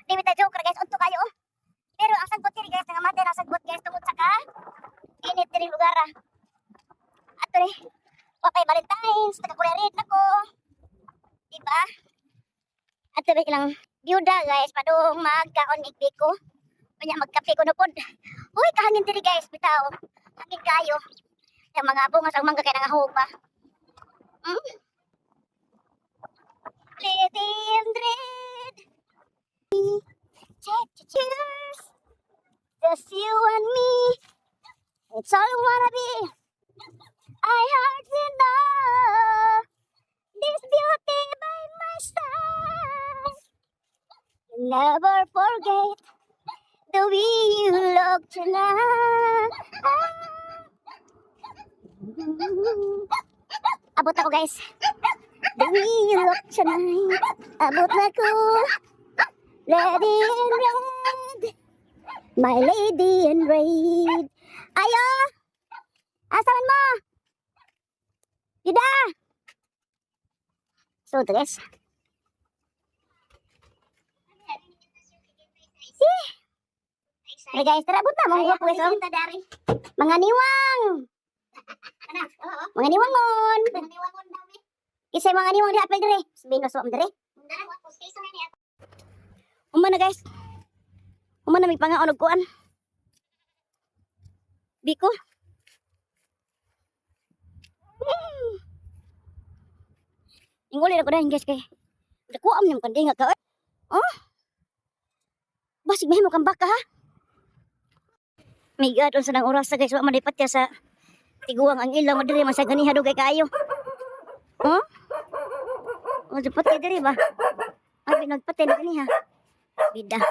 Di ta joke ra, guys, udto kayo oh. Pero ang sagbot diri, guys, nangamatay ang sagbot, guys, tungod sa ka init diri lugar ah. Ato ni. Wa pay Valentine's, taga kulay red nako. Diba? Ato ba ilang biyuda, guys, padung magkaon ig biko. Unya magkape ko na pod. Uy, kahangin diri, guys, bitaw. Hangin kayo. Yung mga bungas ang mangga kay nangahog pa. Lady in red. Check, cheers. Just you and me. It's all I wanna be. I hardly know this beauty by my side. Never forget the way you look tonight. Abot ako, guys. The way you look tonight. Abot na ko. Lady in red. My lady in red. Ayo! Asa man mo? Yuda! So, ito, guys. See? Tara, guys, tara, abot na. Mga guwapo, guys, oh. Mga niwang! Mga niwangon! Kisay mga niwang di apel dire. Sabihin mo dire. Uma na, guys. Uma na may pangaon og kuan. Biko. Inguli na ko dahil, guys, kay dako am niyang kandinga ka. Oh? Basig mahimo kang baka ha. My God, unsa nang oras, guys, wa man patya sa tiguang ang ilaw mo diri man sa ganiha dugay kaayo. Oh? Oh, patay diri ba? Ay, nagpatay na ganiha. Bida.